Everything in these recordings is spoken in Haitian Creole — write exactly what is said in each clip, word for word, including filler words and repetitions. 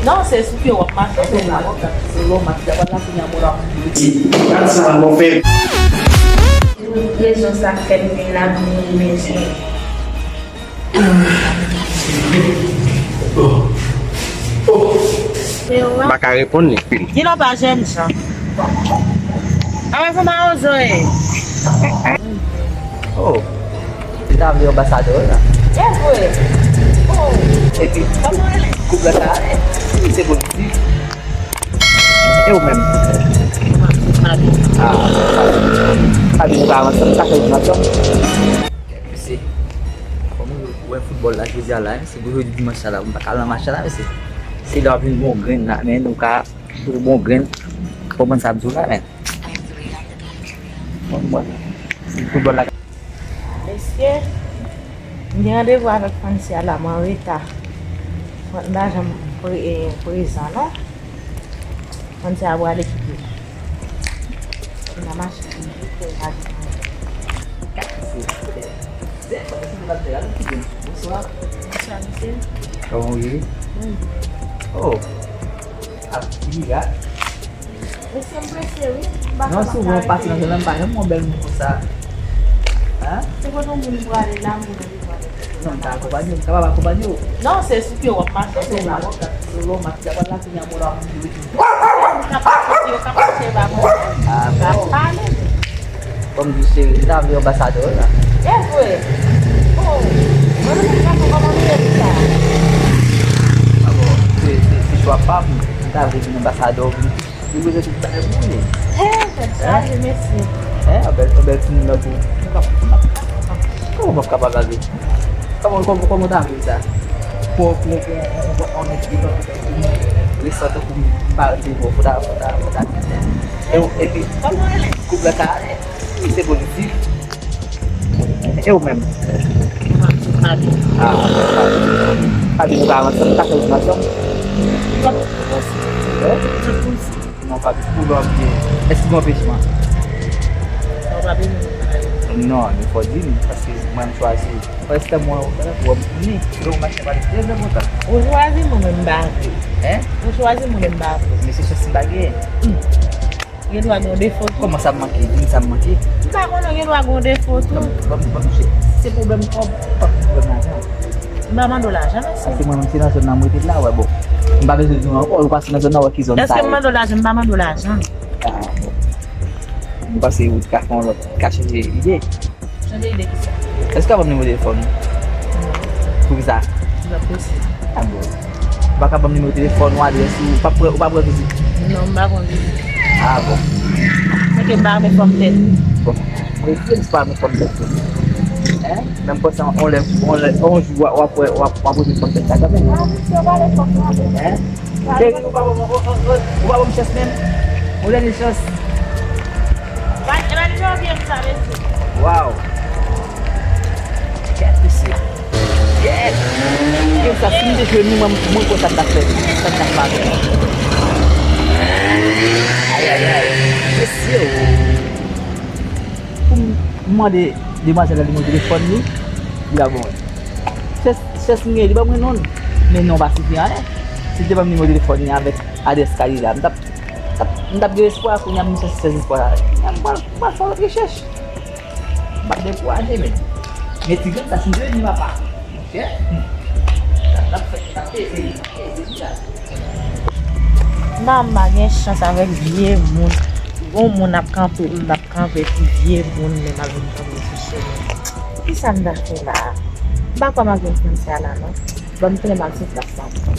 Non, se sou pye w ap mache, se la w ap mache. Gad sa mwen fè. Rezon sa k fè m vin la pou mwen bezwen. M pa ka reponn li. Di non pa jèn jan. Avan fè mawozo e. Oh. Li ta vle anbasadè la. E vre. Oh. Epi koup la ta ale. Se pozitif. E ou menm? Ah, sa vin pa avanse, m pa fè vin ansanm. Mesye, kòman ou wè foutbòl la jodi a la, hein? Se pou jodi dimanch sa la, m pa ka al nan match la, mesye. Se lè w ap jwenn bon grenn la, men nou ka jwenn bon grenn. Konprann sa m di w la, men. Bon, bon. Foutbòl la. Mesye, m gen randevou avèk Francia la, m an reta. Mwen pa janm pre-, eh, prezan, non. Francia a prale kite. M nan machin, m vin fè raje manje. Bonswa. Bonswa, mesye. Kòman w ye? Wi. Oh. Ap ki la? Mesye, m prese, wi. M pa konn sa rete. Non, si w pase nan zòn nan, m pa janm wè yon bèl moun konsa. Hein? Se kote yon moun prale la, moun nan li prale. Non, m ka akonpanye w, m kapab akonpanye w. Non, se sou pye w ap mache, se la w ap mache. Lè w mache, apre la, kounye a, moun la ap mouri. Yo ka pase, yo ka pase, pa konn. Ah, bon. Pa pale. Kòm di cheri, m ta vle anbasadè w la. E vre. Oh, mwen menm gason, kòman nou ye sa? Ah bon, se, se, se chwa pa m, m ta vle vin anbasadè w. Li bezwen tout bagay pou li. He, tèt chaje, mesye. He, an bèl, an bèl timoun nan tou. Kòman w p ap kapab ale? Kòman, kòman, kòman w ta vle sa? Pou, pou, pou, pou, pou, on nèg ki resan tankou m pa rete bon, fò ta, fò ta, fò ta tenten. E, epi, koup la ta ale. Se pozitif. E ou menm? Ah, Fabi, ou ka avanse, nou ka fè yon ansanm. Hein? Non, Fabi, pou lò byen. Èske gen anpechman? Non, li fò di m, paske mwen m chwazi. Prèske mwen, ou wè m ni. Lè ou mache pale trè enpòtan. Ou chwazi mwen, men m pa vle. Hein? Ou chwazi mwen, men m pa vle. Men se chans m pa genyen. Gen dwa gen yon defo tou. Kòman sa manke? Di m sa manke. M pa konnen, gen dwa gen yon defo tou. Ban m, ban m, se, se pwoblèm kòb, pa pwoblèm lajan. M pa mande w lajan, mesye. Paske mwen menm se nan zòn nan m rete la, wè, bon. M pa bezwen di w ankò, ou pase nan zòn nan, wè ki zòn sa ye. Èske m mande w lajan? M pa mande w lajan. Ah, bon. M panse ou t ka fè yon lòt, ka chanje ide. Chanje ide kisa? Èske w ka ban m nimewo telefòn ou? Non. Poukisa? Li pa posib. Ah bon. Ou pa ka ban m nimewo telefòn ou, adrès ou, ou pa pran, ou pa pran vizit? Non, m pa pran vizit. Ah bon. Se ke m pa renmen fòm tèt. Bon. Mwen ekri m si w pa renmen fòm tèt ou. Hein? Men m panse on lè, on lè, on jou w ap wè, w ap, w ap renmen fòm tèt la kanmenm. Ah, misye, w pale fòk mande. Hein? Cheri, ou pa ban m, ou, ou, ou, ou pa ban m chans menm? Yon dènye chans. Ba, e ba li nan pye m sa, mesye. Waw. Kèt mesye. Kèt. Kèt sa, si m te jwenn li, mwen, mwen konn sa m t ap fè. Sa m t ap fè avè l. Ayayay. Mesye, o. Pou m mande demwazèl la nimewo telefòn li, li pa ban mwen. Chèz, chèz m genyen, li ban mwen non l. Men non pa sifi anyen. Si l te ban m nimewo telefòn li avèk adrès kay li la, m t ap, t ap, m t ap gen espwa, kounye a m sèz espwa la. Kounye a m pral, m pral fè lòt rechèch. M p ap dekouraje, men. Men ti grenn sa, si m te vin papa. Monchè. Sa t ap fèt, sa t ap peze, sa t ap peze, li la. Mama gen chans avèk vye moun. Gon moun ap kanpe pou l, l ap kanpe pou vye moun, men m ap vin kanpe sou chemen. Kisa m ta fè la a? M pa kwè m ap jwenn Francia la, non. Ban m tounen m al sou plas la ankò.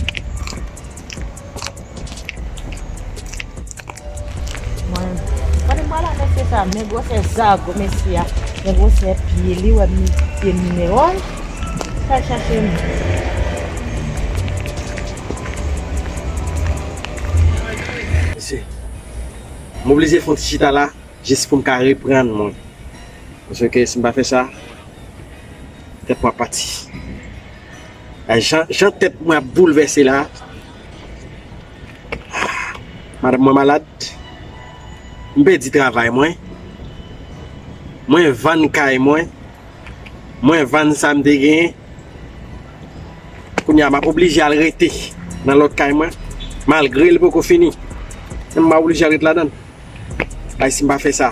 Mwen, kote m pral la, mesye sa, men gwosè zago mesye a, men gwosè pye li, wè m li, pye nimewo l, fè l chache m. Mesye, m oblije fè yon ti chita la, jis pou m ka reprann mwen. Paske si m pa fè sa, tèt mwen ap pati. Jan, jan tèt mwen ap boulvèse la. Madanm mwen malad. M pèdi travay mwen. Mwen vann kay mwen. Mwen vann sa m te genyen. Kounye a, m ap oblije al rete. nan lòt kay mwen, malgre l poko fini. Men m oblije ret ladan l. Ay, si m pa fè sa.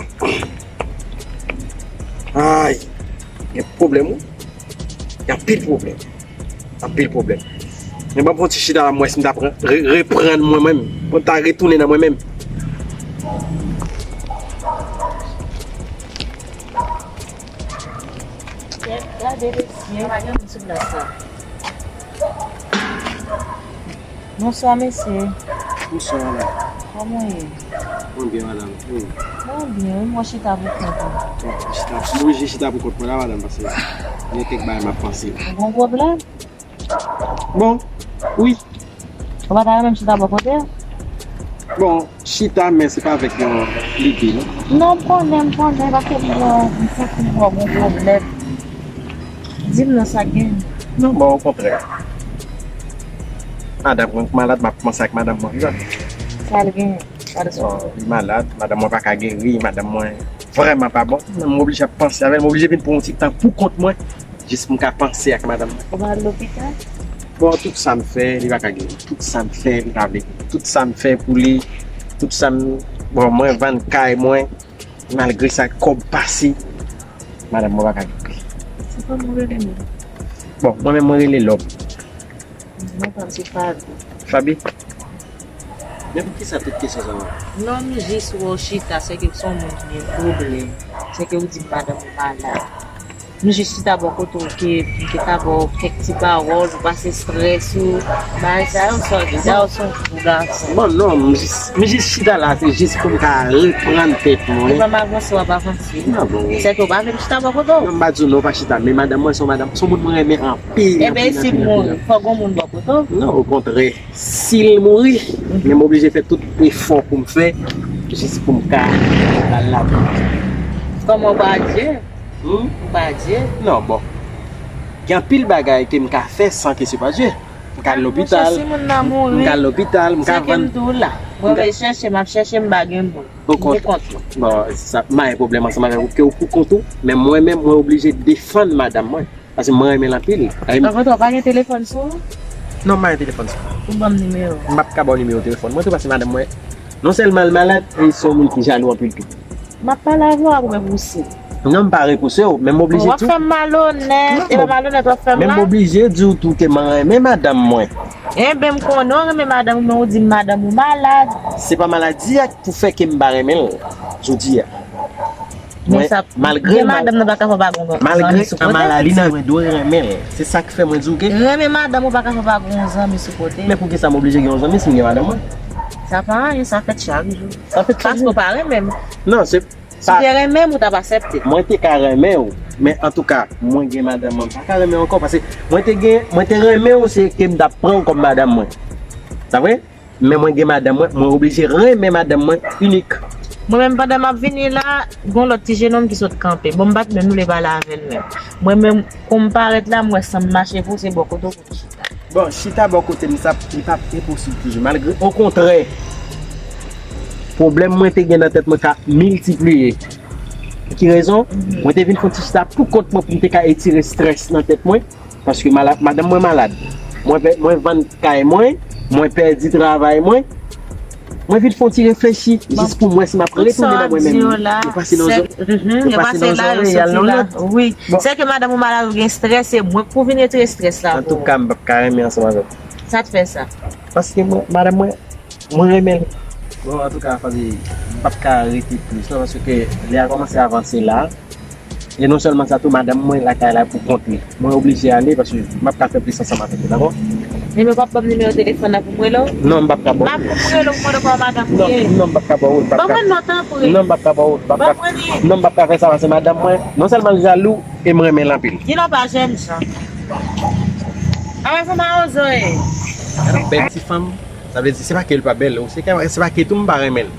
Ay, gen pwoblèm, wi. Gen anpil pwoblèm. Anpil pwoblèm. Men ban m fè yon ti chita la, m wè si m ta pran, re-, reprann mwen menm. Pou m ta retounen nan mwen menm. Gade, mesye, pa gen moun sou plas la. Bonswa, mesye. Bonswa, madanm. Kòman w ye? Mwen byen, madanm. E ou? Mwen byen, wi, mwen chita pou kont mwen. Bon, chita, mwen oblije chita pou kont mwen la, madanm, paske gen kèk bagay m ap panse. Ou gen pwoblèm? Bon, wi. Ou pa ta renmen m chita bò kote w? Bon, chita, men se pa avèk yon lide, non. Non, m konnen, m konnen, paske m wè w, m santi m wè w gen pwoblèm. Di m non, sa k gen? Non, bon, okontrè. Madanm mwen malad, m ap panse ak madanm mwen, wi. Sa l gen? Bon, li malad, madanm mwen pa ka geri, madanm mwen vrèman pa bon. Men m oblije ap panse avè l, m oblije vin pran yon ti tan pou kont mwen, jis pou m ka panse ak madanm mwen. Ou pa al lopital? Bon, tout sa m fè, li pa ka geri. Tout sa m fè, li pa vle geri. Tout sa m fè pou li, tout sa m, bon, mwen vann kay mwen, malgre sa, kòb pase, madanm mwen pa ka geri. Se kòman w rele menm? Bon, mwen menm, mwen rele Lòb. Non pa m se Fabi. Fabi? Men poukisa tout kesyon sa yo? Non, m jis wè w chita, sèke w se yon moun ki gen pwoblèm. Sèke w di m madanm ou malad. M jis chita bò kote w ke m te ka ba w kèk ti pawòl pou pase estrès ou. Bagay sa yo, m sòti da w se yon gwo gason. Bon, non, m jis, m jis chita la, se jis pou m ka reprann tèt mwen. Ou pa m avanse, w ap avanse. Non, bon. Sèke w pa vle m chita bò kote w. Non, m pa di w non, w pa chita, men madanm mwen se yon madanm, se yon moun mwen renmen anpil. Enben, si m mouri, fò gon moun bò kote w. Non, okontrè, si l mouri, men m oblije fè tout efò pou m fè, jis pou m ka al ladan. Kòman w pa Dye? Hmm? Ou pa Dye? Non, bon. Gen anpil bagay ke m ka fè san ke se pa Dye. M ka al lopital. Monchè, si moun nan mouri, m ka al lopital, m ka vann. Sèke m tou la. Mwen vle chèche, m ap chèche, m pa gen moun. Okontrè. Bon, sa, m pa gen pwoblèm ansanm avèk ou, ke ou pou kont ou, men mwen menm, mwen oblije defann madanm mwen. Paske mwen renmen l anpil. Ay, m- An kontan, w pa gen telefòn sou ou? Non, m pa gen telefòn sou mwen. Ou ban m nimewo. M p ap ka ba w nimewo telefòn mwen tou, paske madanm mwen, non sèlman l malad, e se yon moun ki jalou anpil tou. M ap pale avè w, ap repouse. Non, m pa repouse w, men m oblije di w. W ap fè m malonèt, e pa malonèt w ap fè m la. Men m oblije di w tou ke mwen renmen madanm mwen. Enben, m konnen w renmen madanm ou, men w di m madanm ou malad. Se pa maladi a pou fè ke m pa renmen l jodi a. Mwen, malgre gen madanm nan pa ka fè w pa gon zanmi sou kote. Malgre an maladi nan mwen dwe renmen l. Se sa k fè mwen di w ke renmen madanm ou pa ka fè w pa gon zanmi sou kote. Men poukisa m oblije gen yon zanmi si m gen madanm mwen? Sa pa anyen, sa fèt chak jou. Sa fèt chak jou. Paske w pa renmen m. Non, se pa. Si w te renmen m, ou t ap aksepte. Mwen te ka renmen w, men antouka, mwen gen madanm mwen, m pa ka renmen w ankò, paske mwen te gen, mwen te renmen w, se ke m t ap pran w kòm madanm mwen. Sa vre? Men mwen gen madanm mwen, mwen oblije renmen madanm mwen inik. Mwen menm, pandan m ap vini la, gon lòt ti jenòm ki sot kanpe. Bon, m pa t menm vle pale avè l menm. Mwen menm, kou m parèt la, m wè san m mache pou se bò kote w pou m chita. Bon, chita bò kote m, sa, li p ap enposib toujou. Malgre, okontrè, pwoblèm mwen te gen nan tèt mwen ka miltipliye. Pou ki rezon? Mwen te vin fè yon ti chita pou kont mwen pou m te ka etire estrès nan tèt mwen. Paske mala-, madanm mwen malad. Mwen pè-, mwen vann kay mwen, mwen pèdi travay mwen. Mwen vin fè yon ti reflechi, jis pou m wè si m ap retounen nan mwen menm. Yo pase nan zò-, yo pase nan zòrèy, y al nan lòt. Wi. Bon. Se ke madanm ou malad ou gen estrès, se mwen k pou vin retire estrès la pou ou. Antouka, m p ap ka renmen ansanm avè w. Sa t fè sa? Paske mwen, madanm mwen, mwen renmen l. Bon, antouka, Fabi, m p ap ka rete plis, non, paske lè a kòmanse avanse la. E non sèlman sa tou, madanm mwen lakay la pou kont li. Mwen oblije ale paske m p ap ka fè plis ansanm avèk li, dakò? Nimewo, w p ap ban m nimewo telefòn nan pou m rele w? Non, m p ap ka ba w. M ap pou m rele w pou mande w kòman madanm ou ye. Non, non, m p ap ka ba w, m p ap ka. Ban mwen non, tanpri. Non, m p ap ka ba w, m p ap ka. Ban mwen li. Non, m p ap ka fè sa paske madanm mwen, non sèlman l jalou, e m renmen l anpil. Di non pa jènjan. A wè kòman mawozo ye. Gade yon bèl ti fanm, sa vle di se pa ke l pa bèl, se pa ke tou m pa renmen l.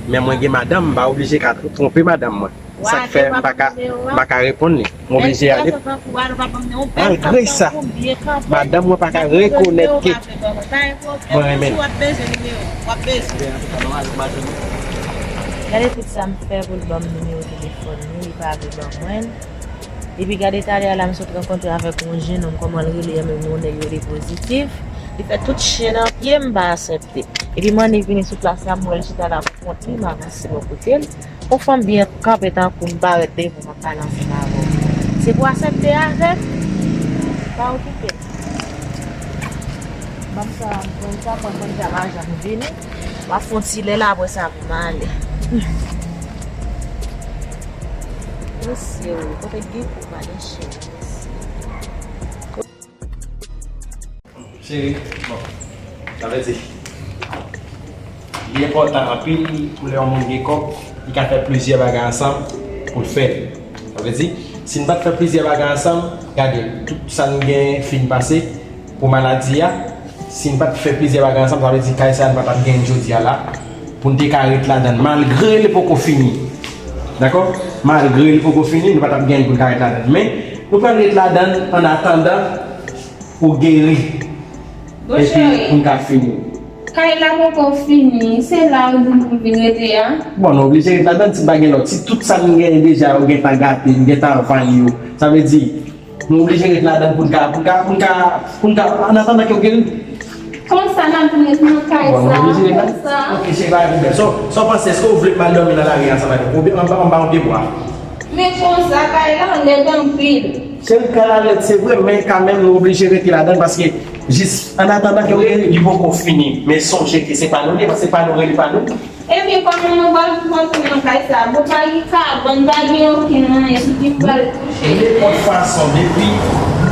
Men mwen gen madanm, m pa oblije ka twonpe madanm mwen. Sa k fè m pa ka, m pa ka reponn li. M oblije ale. Malgre sa, madanm mwen pa ka rekonèt ke mwen renmen l. Gade tout sa m fè pou l ban m nimewo telefòn li, li pa vle ban mwen l. Epi gade talè a la, m sot rankontre avèk yon jennonm, kòman l rele an menm, yon nèg rele Pozitif. Li fè tout chen nan pye m pa aksepte. Epi m annik vini sou plas la, m wè l chita la pou kont li, m avanse bò kote l. Yon fanm byen kanpe tankou m parèt devan m ap pale ansanm avè w. Se pou aksepte avè m? Pa okipe m. Ban m sa, ban m sa, mwen konn sa, m a janm vini. M ap fè yon ti lè la, apre sa, pou m ale. Mesye, wi, kote gen kou pa gen chen, mesye. Cheri, bon, sa vle di, li enpòtan anpil pou lè yon moun gen kòb, li ka fè plizyè bagay ansanm pou l fè l. Sa vle di, si n pa t fè plizyè bagay ansanm, gade, tout sa n gen fin pase pou maladi a, si n pa t fè plizyè bagay ansanm, sa vle di kay sa a n pa t ap genyen l jodi a la, pou n te ka ret ladan l, malgre li poko fini. Dakò? Malgre li poko fini, nou pa t ap genyen l pou n ka ret ladan l. Men, nou pral ret ladan l annatandan ou geri. Bon, epi cheri, pou n ka fini. Kay la poko fini, se la ou di m pou m vin rete a? Bon, nou oblije ret ladan l, si n pa gen lòt. Si tout sa n genyen deja, yo gentan gate, n gentan vann yo. Sa vle di, nou oblije ret ladan l pou n ka, pou n ka, pou n ka, pou n ka, annatandan ke w geri. Konsa, n ap vin ret nan kay sa, konsa. Bon, nou oblije ret ladan l. Ok, cheri, pa gen pwoblèm. Sa, sa w panse, èske w vle m al dòmi nan lari ansanm avè w? Oubyen anba, anba yon pye bwa? Men konsa, kay la lèd anpil. Cheri, kay la lèd, se vre, men kanmenm, nou oblije rete ladan l, paske jis annatandan ke w geri, li poko fini. Men sonje ke se pa nou li ye, paske se pa nou rele pa nou. Epi kòman nou pral rantre nan kay sa? Bon, pa gen kabann, pa gen okenn anyen sou ki m pral kouche. Nenpòt fason, depi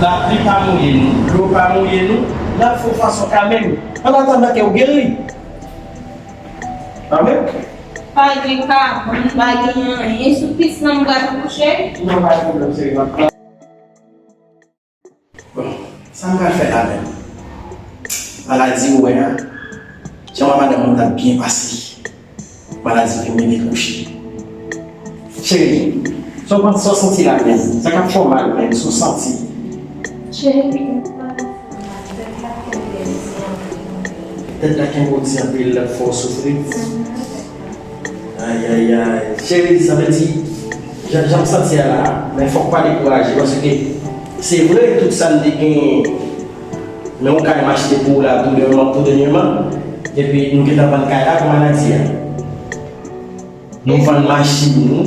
lapli pa mouye nou, dlo pa mouye nou, n ap fè yon fason kanmenm. Annatandan ke w geri. Amèn. Pa gen kabann, pa gen anyen sou pis lan m pral kouche. Non, pa gen pwoblèm, cheri. Bon, sa m pral fè la menm? Maladi ou wè a, jan w wè madanm mwen t ap byen pase. Maladi vin mete l kouche. Cheri, sa w panse, sa w santi la menm? Sa k ap fè w mal menm, sa w santi? Cheri, m pa nan fè mal, tèt la kenbe m di anpil. Tèt la kenbe w di anpil, l ap fè w soufri? Ayayay. Cheri, sa vle di, jan, jan m santi a la, men fòk pa dekouraje, paske se vre, tout sa n te genyen, men yon kay m achte pou w la, tou dènyèman, tou dènyèman, epi nou gentan vann kay la pou maladi a. Nou vann machin nou.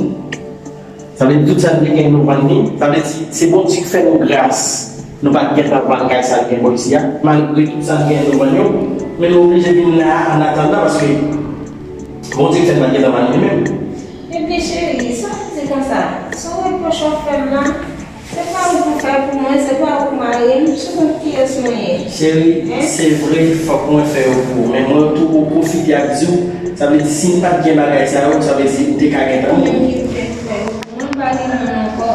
Sa vle di, tout sa n te genyen, nou vann li. Sa vle di, se Bondye ki fè nou gras. Nou pa t gentan vann kay sa n gen bò isi a. Malgre tout sa n genyen, nou vann yo. Men nou oblije vin la a, annatandan, paske Bondye fè n pa t gentan vann li menm. Ebyen, cheri, sa w di konsa? Se yon repwòch w ap fè m la? Se pa ou pou fè pou mwen, se pa ou pou mare m, sou kont kiyès mwen ye? Cheri, se vre, fòk mwen fè yo pou ou, men mwen tou, pou pwofite ap di w, sa vle di, si n pa t gen bagay sa yo, sa vle di, m te ka gentan mouri. Ou menm ki pou fè yo pou mwen, m pa gen moun ankò.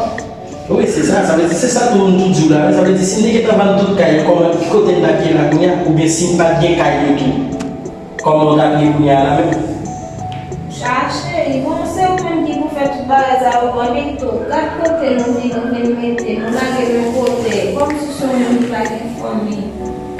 Wi, se sa, sa vle di, se sa tou m tou di w la, men sa vle di, si n te gentan vann tout kay yo, kòman, ki kote n t ap ye la kounye a, oubyen si n pa t gen kay yo tou? Kòman w t ap ye kounye a la menm? Cheri, bon, se ou menm ki pou fè tout bagay sa yo pou mwen, men tou, gad kote nou vin, nou vin mete, nou lage nou kote, kòmsi se ou menm ki pa gen fanmi.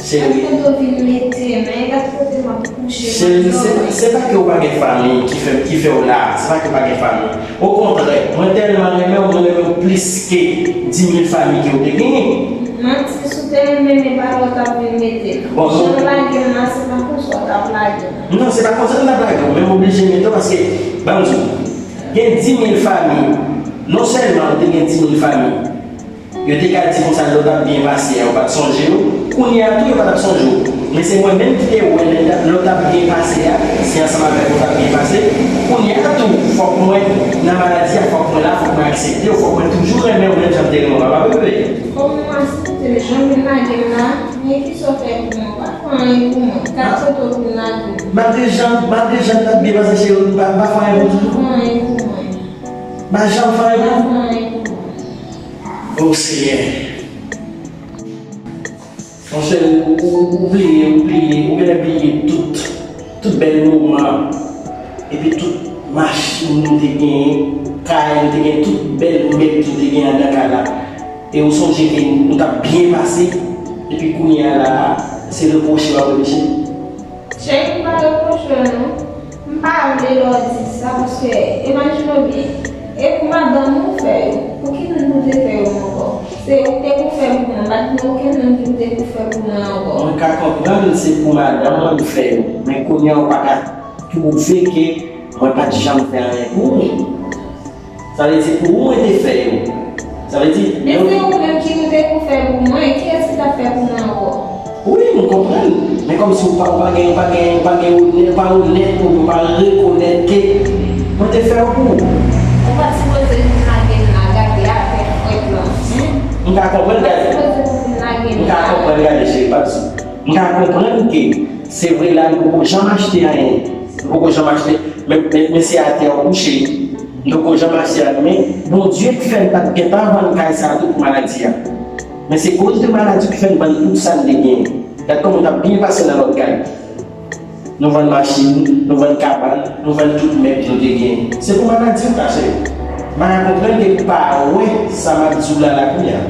Cheri. Gad kote w vin mete, men gad kote m ap kouche. Cheri, se, se pa ke w pa gen fanmi ki fè, ki fè w la, se pa ke w pa gen fanmi. Okontrè, mwen tèlman renmen w, mwen renmen w plis ke di mil fanmi ke w te genyen. Manti, si w te renmen m, e pa la w t ap vin mete m. Bon, jan w lage m la, se pa konsa w t ap lage m. Non, se pa konsa m t ap lage w, men m oblije mete w paske, ban m di w, gen di mil fanmi, non sèlman ou te gen di mil fanmi, yo te ka di konsa lè w t ap byen pase a, yo pa t sonje w. Kounye a tou, yo pa t ap sonje w. Men se mwen menm ki te wè lè w t ap, lè w t ap byen pase a, se ansanm avèk ou w t ap byen pase. Kounye a tou, fòk mwen, nan maladi a, fòk mwen la, fòk mwen aksepte w, fòk mwen toujou renmen w menm jan m te renmen w, papa bebe. Kòman w aksepte l? Jan w vin lage m la, men kisa w fè pou mwen? Ou pa fè anyen pou mwen. Gad kote w vin lage m. Malgre jan, malgre jan n t ap byen pase, cheri, m pa, m pa fè anyen pou ou. Ou pa fè anyen pou mwen. M pa janm fè anyen pou ou. Ou pa fè anyen pou mwen. O Senyè. Monchè, ou, ou, ou bliye, ou bliye, ou genlè bliye tout, tout bèl moman, epi tout machin nou te genyen, kay nou te genyen, tout bèl mèb nou te genyen anndan kay la. E ou sonje ke nou t ap byen pase, epi kounye a la, se repwoche w ap repwoche? Cheri, m pa repwoche w non. M pa vle lè w di sa, paske imajine w byen, e pou madanm ou fè yo, pou ki moun pou te fè yo ankò? Se ou te pou fè pou mwen, m pa t gen okenn moun ki te pou fè pou mwen ankò. Mwen ka konprann se pou madanm mwen m fè yo, men kounye a ou pa ka pwouve ke mwen pa t janm fè anyen pou ou. Sa vle di pou ou mwen te fè yo. Sa vle di Men se ou menm ki te pou fè pou mwen, kiyès ki t ap fè pou mwen ankò? Wi, m konprann. Men kòmsi ou pa, ou pa gen, ou pa gen, ou pa gen onè, ou pa onèt pou ou pa rekonèt ke mwen te fè yo pou ou. Ou pa t sipoze vin lage m la, gade afè frèt lan. M ka konprann, gade. Ou pa t sipoze pou vin lage m la. M ka konprann, gade, cheri, pa di. M ka konprann ke se vre la, nou poko janm achte anyen. Nou poko janm achte. Men, men, men se atè ou kouche. M poko janm achte anyen. Men Bondye ki fè n pa t gentan vann kay sa a tou pou maladi a. Men se koz de maladi ki fè n vann tout sa n te genyen. Gad kòman n t ap byen pase nan lòt kay. Nou vann machin, nou vann kabann, nou vann tout mèb nou te genyen. Se pou maladi w ta cheri. M pa ka konprann ke w pa wè sa m ap di w la la kounye a.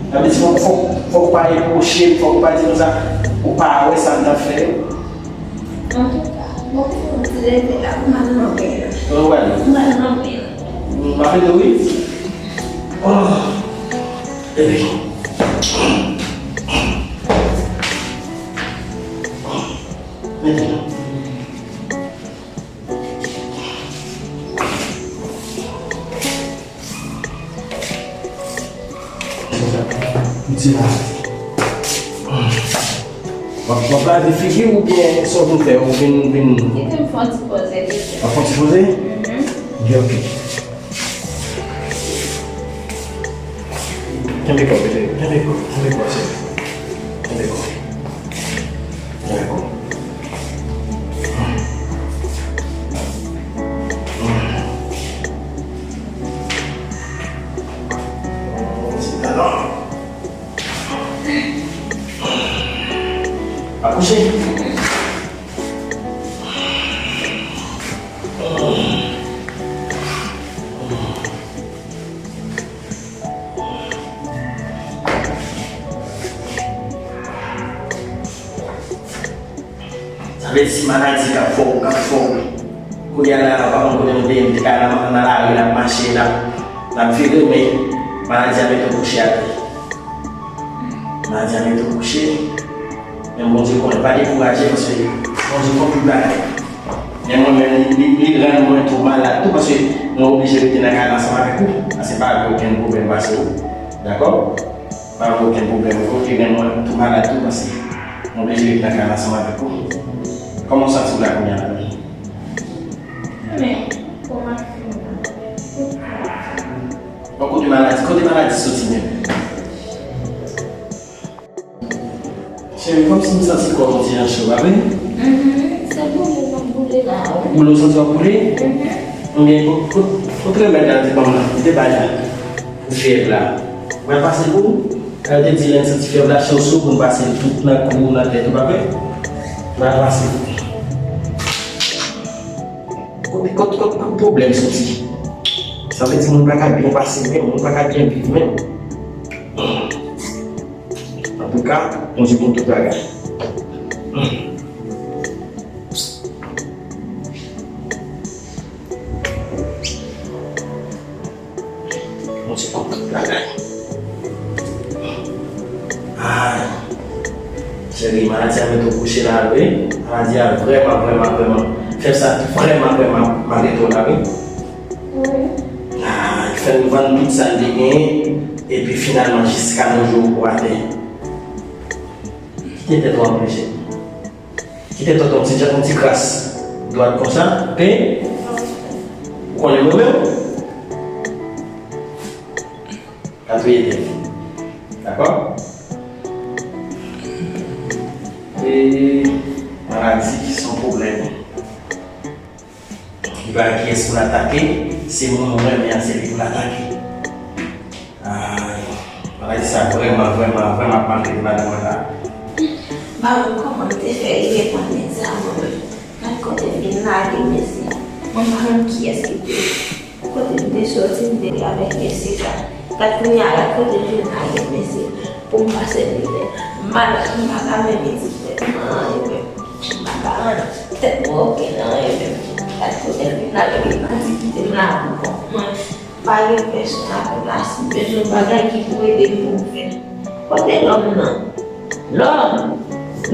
Sa vle di fòk, fòk, fòk w pa repwoche m, fòk w pa di konsa, ou pa wè sa m t ap fè yo. Antouka, bon, pou m ti rete la, pou m al nan pen an. Kote w prale? Pou m al nan pen an. M ap ede w wi. Oh. Bebe. Mete. Piti la. W ap, w ap lave figi w oubyen sa w vin fè? Ou vin, vin. Kite m fè yon ti poze, vite. W ap fè yon ti poze? Mhm. Byen, ok. Kenbe kò, kenbe, kenbe kò, cheri. Kenbe kò. Kenbe kò. Sit down. Akouche. Sa vle di se maladi k ap fè w, k ap fè w. Kounye a la, pa konn kote m te ye, m te ka nan, nan lari, n ap mache, n ap, n ap vire, men maladi a mete w kouche atè. Maladi a mete w kouche. Men Bondye konnen, pa dekouraje, paske Bondye konn tout bagay. Men mwen menm, li, li, li rann mwen tou malad tou, paske mwen oblije rete nan kay la ansanm avèk ou. Paske m pa vle okenn pwoblèm pase ou. Dakò? Pa gen okenn pwoblèm, ok, men mwen tou malad tou, paske mwen oblije rete nan kay la ansanm avèk ou. Kòman w santi w la kounye a la? Men, kò m ap fè m mal. Bon, kote maladi, kote maladi soti menm? Cheri, kòmsi m santi kò m yon ti jan cho, pa vre? Mhm, se boule m ap boule la, wi. Boule w santi w ap boule? Mhm. Ebyen, kot, kot, kot remèd la te ban m nan? Li te bay la. Pou fyèv la. Ou pral pase pou ou? Sa yo te di lè n santi fyèv la, chans ou pou n pase l tout nan kou, nan tèt ou, pa vre? N al pase l. Kote, kote, kote, kote pwoblèm soti? Sa vle di moun pa ka byen pase menm, moun pa ka byen viv menm. Antouka, Bondye konn tout bagay. Bondye konn tout bagay. Ay, cheri, maladi a mete w kouche la, wi. Maladi a vrèman, vrèman, vrèman. Fyèv sa vrèman, vrèman maltrete w la, wi. Wi. Ay, fè n vann tout sa n te genyen, epi finalman, jiska nou jou, ou atè. Kite tèt ou anpil, cheri. Kite tèt ou yon ti jan, yon ti kras dwat konsa, oke? Ou konnen mwen menm? Ka touye tèt. Dakò? E maladi se yon pwoblèm. Li pa gen kiyès pou l atake, se moun ou renmen an, se li pou l atake. Ay, maladi sa vrèman, vrèman, vrèman ap maltrete madanm mwen la. M pa konn kòman m te fè rive pran nèg sa, mwen menm. Gad kote m vin lage mesye a. Mwen pa konn kiyès ki te, kote m te soti, m te avèk mesye sa. Gad kounye a, gad kote m vin lage mesye pou m pase mizè. Malad, m pa ka menm itilize anyen menm. M pa ka anyen. Tèt mwen oke nan anyen menm. Gad kote l vin la, depi l pati kite m la pou kont mwen. Pa gen pèsonn avè m la, si m bezwen yon bagay ki pou ede m pou m fè. Kote lòm nan? Lòm!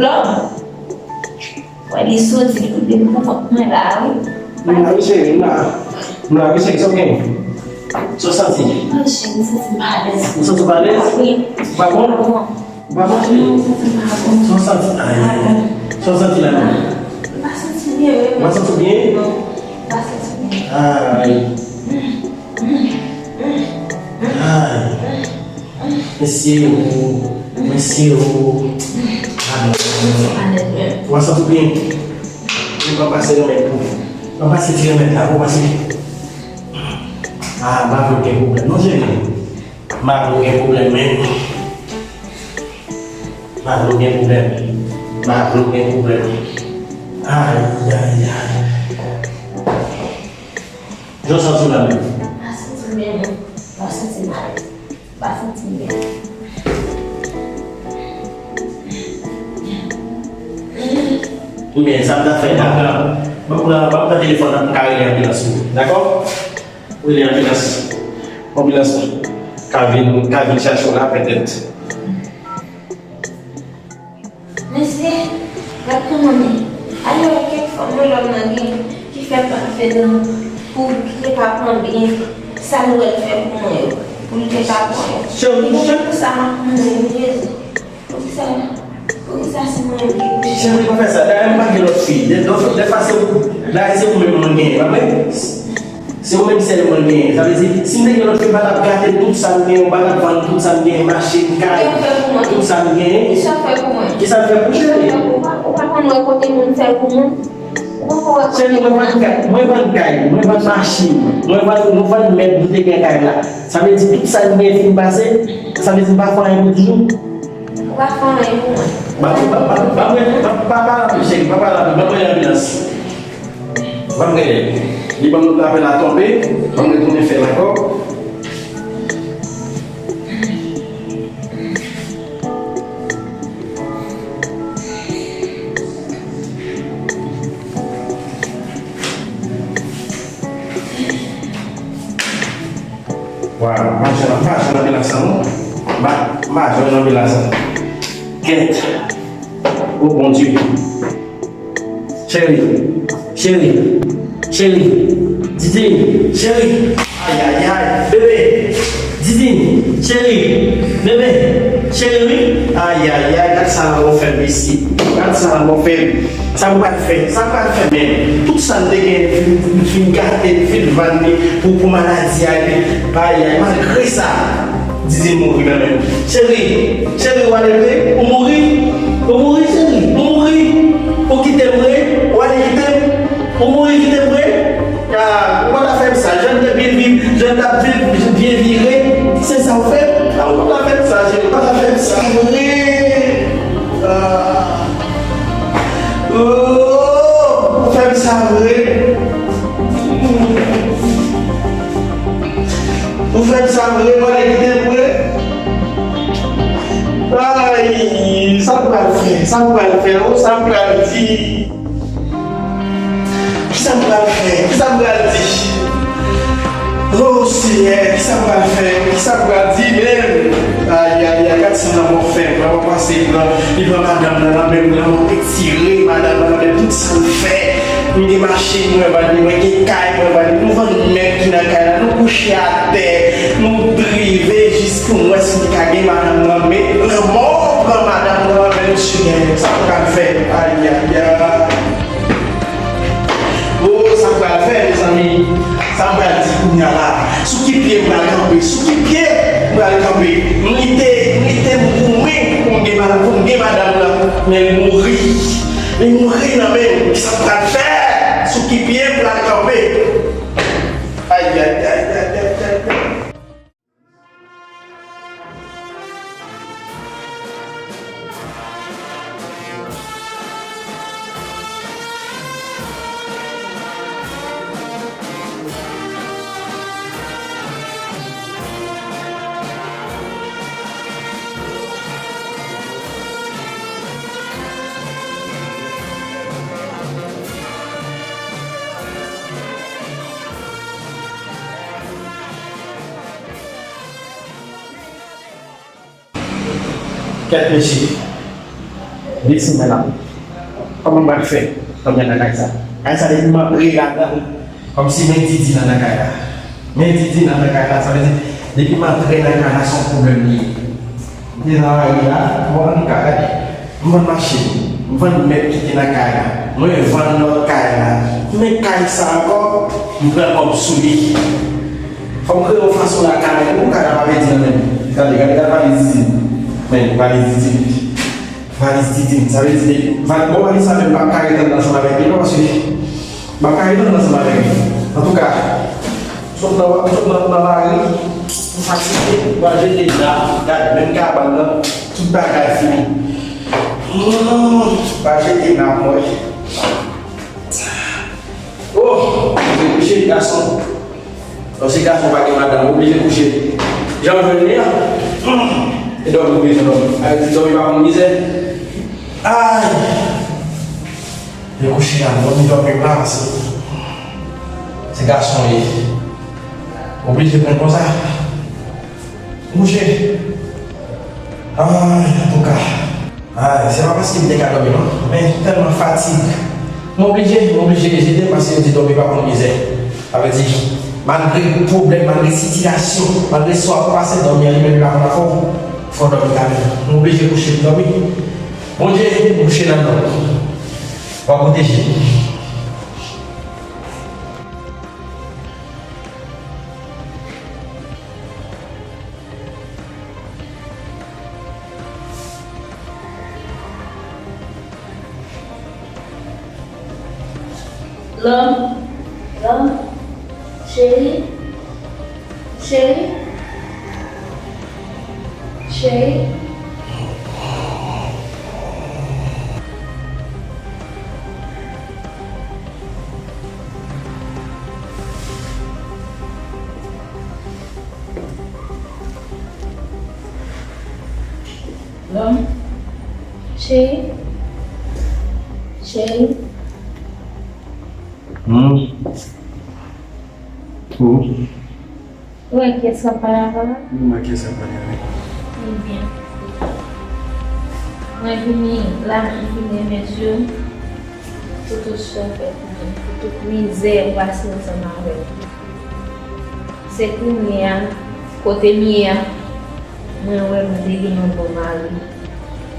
Lòm! Wè li soti, li kite m pou kont mwen la, wi. M la, wi, cheri, m la. M la, wi, cheri, sa w gen? Sa w santi? Wi, cheri, m santi m pa alèz. Ou santi w pa alèz? Wi. Ou pa bon? Ou pa bon? Ou pa bon, cheri? Non, m santi m pa bon. Sa w santi? Ay, ay, ay. Sa w santi la menm? M pa santi byen, wi. Ou pa santi w byen? Non, m pa santi byen. Ay. Ay. Mesye o, mesye o. Ou pa santi w byen? Ou pa pase remèd pou. Ou pa pase ti remèd la, ou pase. Ah, m pa vle w gen pwoblèm non, cheri. M pa vle w gen pwoblèm menm. M pa vle w gen pwoblèm. M pa vle w gen pwoblèm. Ay, ay, ay. Jan w santi w la menm? M pa santi m byen, non. M pa santi m alèz. M pa santi m byen. Ebyen, sa m ta fè, m ap pran, m ap pran, m ap pran telefòn nan pou m ka rele anbilans wi. Dakò? Rele anbilans. Anbilans ka vin, ka vin chache w la, petèt. Mesye, gad kòman m ye. Al wè kèk fanm wi lòm nan gen ki fè pa fè dan pou li te ka pran byen sa l wè l fè pou mwen yo. Pou li te ka pran yo. Cheri, li bon cheri. Pou sa m ap mande wi Jezi. Poukisa, poukisa se mwen ki pou. Cheri, pa fè sa. Dayè, m pa gen lòt fi. Dè, dè, dèfwa se ou, dayè, se ou menm mwen genyen, pa vre? Se ou menm sèl mwen genyen. Sa vle di, si m te gen lòt fi, m pa t ap gate tout sa m genyen, m pa t ap vann tout sa m genyen, machin, kay, tout sa m genyen. Kisa w fè pou mwen? Kisa m fè pou cheri? Ou pa, ou pa konn wè kote moun fè l pou moun? Ou pa konn wè kote moun. Cheri, mwen vann kay, mwen vann kay, mwen vann machin, mwen vann, nou vann mèb nou te gen kay la. Sa vle di tout sa n gen fin pase, sa vle di m pa fè anyen pou toujou. Ou pa fè anyen pou mwen. Ba, ba, ba, ba, ba, ba, pa pale anpil, cheri, pa pale anpil, ban mwen anbilans. Ban m rele. Li ban m lapèl la tonbe, ban m retounen fè l ankò. Waw, m pa jwenn, m pa jwenn anbilans lan non. M pa, m pa jwenn anbilans lan. Kèt. O Bondye. Cheri, cheri, cheri, Didine, cheri. Ayayay, bebe, Didine, cheri, bebe, cheri wi. Ayayay, gad sa lanmò fè m mesye. Gad sa lanmò fè m. Sa m pral fè? Sa m pral fè menm? Tout sa m te gen, m fin, m fin gate, m fin vann li pou, pou maladi a, epi, ayayay, malgre sa, Didine mouri kanmenm. Cheri, cheri, w ale vre? Ou mouri? Ou mouri, cheri? Ou mouri? Ou kite m vre? Ou ale kite m? Ou mouri kite m vre? Ah, ou pa ta fè m sa. Jan n te byen viv, jan n t ap viv byen vire, se sa w fè? Ah, ou pa ta fè m sa, cheri. Ou pa ta fè m sa vre. Ah. Oh, ou fè m sa vre. Ou fè m sa vre, w ale kite m vre. Ay, sa m pral fè, sa m pral fè, oh, sa m pral di. Kisa m pral fè? Kisa m pral di? Oh, Senyè, kisa m pral fè? Kisa m pral di menm? Ayayay, gad sa lanmò fè m. Lanmò pase, li pran, li pran madanm nan nan men m, lanmò retire madanm nan nan men m, tout sa l fè. M gen machin, mwen vann li, mwen gen kay, mwen vann li. Nou vann mèb ki nan kay la, nou kouche atè, nou drive jis pou m wè si m te ka gen madanm nan, men lanmò pran madanm nan nan men nou, Senyè. Sa m pral fè? Ayayay. Oh, sa m pral fè, mezanmi? Sa m pral di kounye a la? Sou ki pye m pral kanpe? Sou ki pye m pral kanpe? M lite, m lite, m goumen pou m gen madanm, pou m gen madanm nan, men l mouri. Li mouri nan men m. Kisa m pral fè? Sou ki pye m pral kanpe? Ayayay. Kèt mesye. De semèn ap. Kòman m pral fè? Kòman nan kay sa? Kay sa depi m antre ladan l, kòmsi men Didi nan nan kay la. Men Didi nan nan kay la, sa vle di, depi m antre nan kay la, se yon pwoblèm li ye. M te nan lari a, m pa konn ka gade. M vann machin, m vann mèb ki te nan kay la. Mwen vann lòt kay la. Men kay sa ankò, m pran kòb sou li. Fò m kreye yon fason lakay mwen pou kay la pa pèdi nan men m. Gade, gade, gade valiz Didi. Men, valiz Didi. Valiz Didi. Sa vle di, valiz, bon, valiz sa menm, m p ap ka ret anndan ansanm avèk li, non, paske m p ap ka ret anndan ansanm avèk li. Antouka, sot nan, sot nan, nan lari, m fatige, m pral jete nap, gade, menm kabann nan, tout bagay fini. Hmm, m pral jete nap, mwen. Oh, mwen kouche, gason. Bon, si gason pa gen madanm, oblije kouche. Jan w jwenn li an, hmm, e dòmi w bezwen dòmi. Sa vle di dòmi pa konn mizè. Ay! E kouche la, dòmi, dòmi la, paske se gason ye. Oblije pran konsa. Kouche. Ay, antouka. Ay, se pa paske m te ka dòmi, non. Men, tèlman fatig. M oblije, m oblije jete paske yo di dòmi pa konn mizè. Sa vle di, malgre pwoblèm, malgre sitiyasyon, malgre sa w ap pase, dòmi an li menm li pa konn afè w. Fò w dòmi kanmenm. M oblije kouche m dòmi. Bondye, m kouche nan non. W ap pwoteje. Love, love, cheri, cheri, cheri. Love, cheri, cheri. Hmm. Oh. Ou wè kiyès k ap pale avè w la? Wi, m wè kiyès k ap pale avè w. Ebyen, mwen vini la, mwen vini remèsye w pou tout sa w fè pou mwen, pou tout mizè ou pase ansanm avè m. Se kounye a, kote m ye a, mwen wè mwen te gen yon bon mari,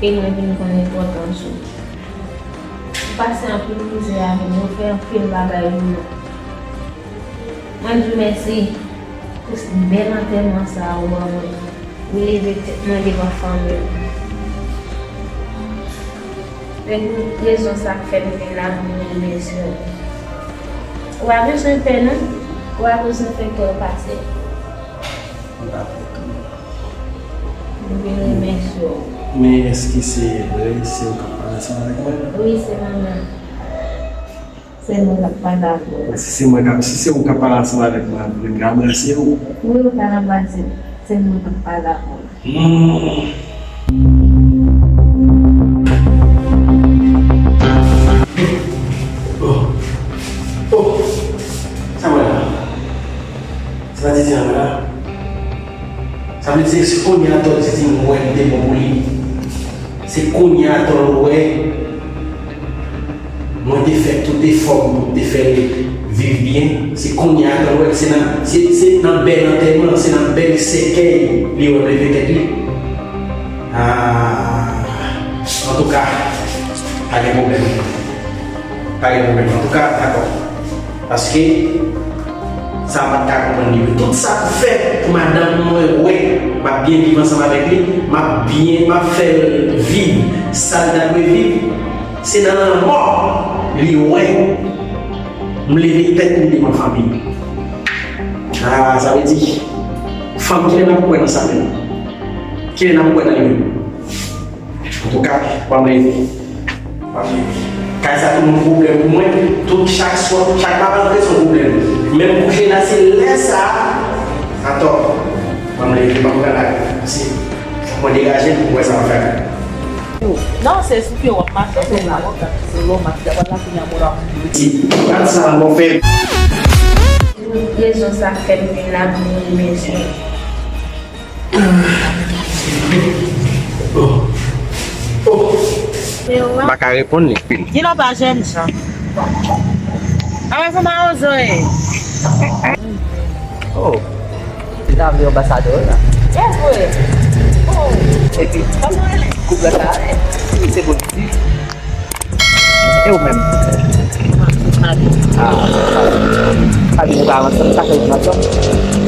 e mwen vin konn enpòtans ou. Ou pase anpil mizè avè m, ou fè anpil bagay pou mwen. Mwen di w mèsi pou bèl antèman sa a ou ban mwen. Ou leve tèt mwen devan fanmi m. Se pou rezon sa k fè m vin la pou m remèsye w. Ou pa bezwen pè non, ou pa bezwen fè kè w pase. M dakò tou. M vin remèsye w. Men èske se vre se ou k ap pale ansanm avèk mwen? Wi, se mwen menm. Se mwen k ap pale avè w. Si se mwen k ap, si se ou k ap pale ansanm avèk mwen, vle m ka anbrase w? Wi, ou ka anbrase m. Se mwen k ap pale avè w. Hmm. Oh. Oh. Sa mwen la. Sa di di an la. Sa vle di se kounye a Tòl di di m wè m te bon pou li. Se kounye a Tòl wè mwen te fè tout efò m pou m te fè l viv byen. Se kounye a Tòl wè se nan, se, se nan bèl antèman, se nan bèl sèkèy li wè m leve tèt li. Ah, antouka, pa gen pwoblèm. Pa gen pwoblèm. Antouka, dakò. Paske sa m pa t ka konprann li. Tout sa pou fè pou madanm mwen wè m ap byen viv ansanm avèk li, m ap byen, m ap fè l viv sa l ta dwe viv, se nan lanmò li wè m leve tèt mwen devan fanmi. Ah, sa vle di, fanm, kilè n ap kwè nan sa menm? Kilè n ap kwè nan li menm? Antouka, ban m leve. Ban m leve. Kay sa tou yon pwoblèm pou mwen. Tout chak swa, chak maten m rantre se yon pwoblèm. Menm kouche la, se lè sa a. Atò, ban m leve, ban m pran lari. Mèsi. Fòk mwen degaje m pou m wè sa m ap fè. Non, se sou pye w ap mache, se la w ap mache, se la w ap mache, la kounye a mwen la. Ti, gad sa m ap fè. Rezon sa k fè m vin la pou m remèsye w. Oh, M pa ka reponn li. Kilè w pa jèn jan? A wè se mawozo ye. Oh. Li ta vle anbasadè la. Yes, vre. Oh. Epi, kòman w rele? Koup la sa, li se politik. E ou menm? Madi. Ah, sa di nou pa ansanm, sa fè nou ansanm.